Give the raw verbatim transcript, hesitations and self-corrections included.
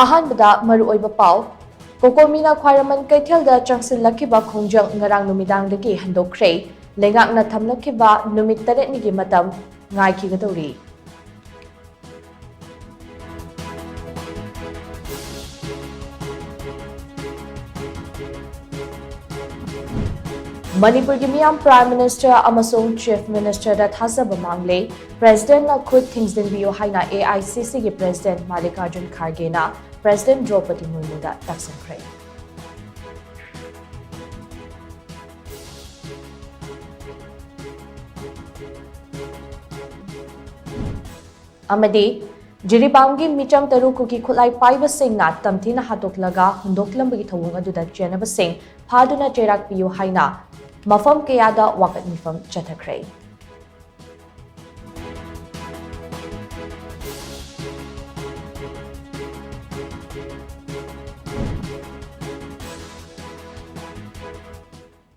ꯑꯍꯥꯟꯕꯗ ꯃꯔꯨꯑꯣꯏꯕ ꯄꯥꯎ꯫ ꯀꯣꯀꯣꯃꯤꯅ ꯈ꯭ꯋꯥꯏꯔꯝꯕꯟ ꯀꯩꯊꯦꯜꯗ ꯆꯪꯁꯤꯜꯂꯛꯈꯤꯕ ꯈꯣꯡꯖꯪ ꯉꯔꯥꯡ ꯅꯨꯃꯤꯗꯥꯡꯗꯒꯤ ꯍꯟꯗꯣꯛꯈ꯭ꯔꯦ꯫ ꯂꯩꯉꯥꯛꯅ ꯊꯝꯂꯛꯈꯤꯕ ꯅꯨꯃꯤꯠ ꯇꯔꯦꯠꯅꯤꯒꯤ ꯃꯇꯝ ꯉꯥꯏꯈꯤꯒꯗꯧꯔꯤ꯫ ꯃꯅꯤꯄꯨꯔꯒꯤ ꯃꯤꯌꯥꯝ Prime Minister ꯑꯃꯁꯨꯡ Chief Ministerꯗ ꯊꯥꯖꯕ ꯃꯥꯡꯂꯦ꯫ Presidentꯅ ꯈꯨꯠ ꯊꯤꯡꯖꯤꯟꯕꯤꯌꯨ ꯍꯥꯏꯅ AICCꯒꯤ President ꯃꯜꯂꯤꯀꯥꯔꯖꯨꯟ ꯈꯥꯔꯒꯦꯅ President ꯗ꯭ꯔꯧꯄꯗꯤ ꯃꯨꯔꯃꯨꯗ ꯇꯛꯁꯤꯟꯈ꯭ꯔꯦ꯫ ꯑꯃꯗꯤ ꯖꯤꯔꯤꯕꯥꯝꯒꯤ ꯃꯤꯆꯝ ꯇꯔꯨꯛ ꯀꯨꯀꯤ ꯈꯨꯠꯂꯥꯏ ꯄꯥꯏꯕꯁꯤꯡꯅ ꯇꯝꯊꯤꯅ ꯍꯥꯠꯇꯣꯛꯂꯒ ꯍꯨꯟꯗꯣꯛꯂꯝꯕꯒꯤ ꯊꯧꯑꯣꯡ ꯑꯗꯨꯗ ꯆꯦꯟꯅꯕꯁꯤꯡ ꯐꯥꯗꯨꯅ ꯆꯩꯔꯥꯛ ꯄꯤꯌꯨ ꯍꯥꯏꯅ ꯃꯐꯝ ꯀꯌꯥꯗ ꯋꯥꯀꯠ ꯃꯤꯐꯝ ꯆꯠꯊꯈ꯭ꯔꯦ꯫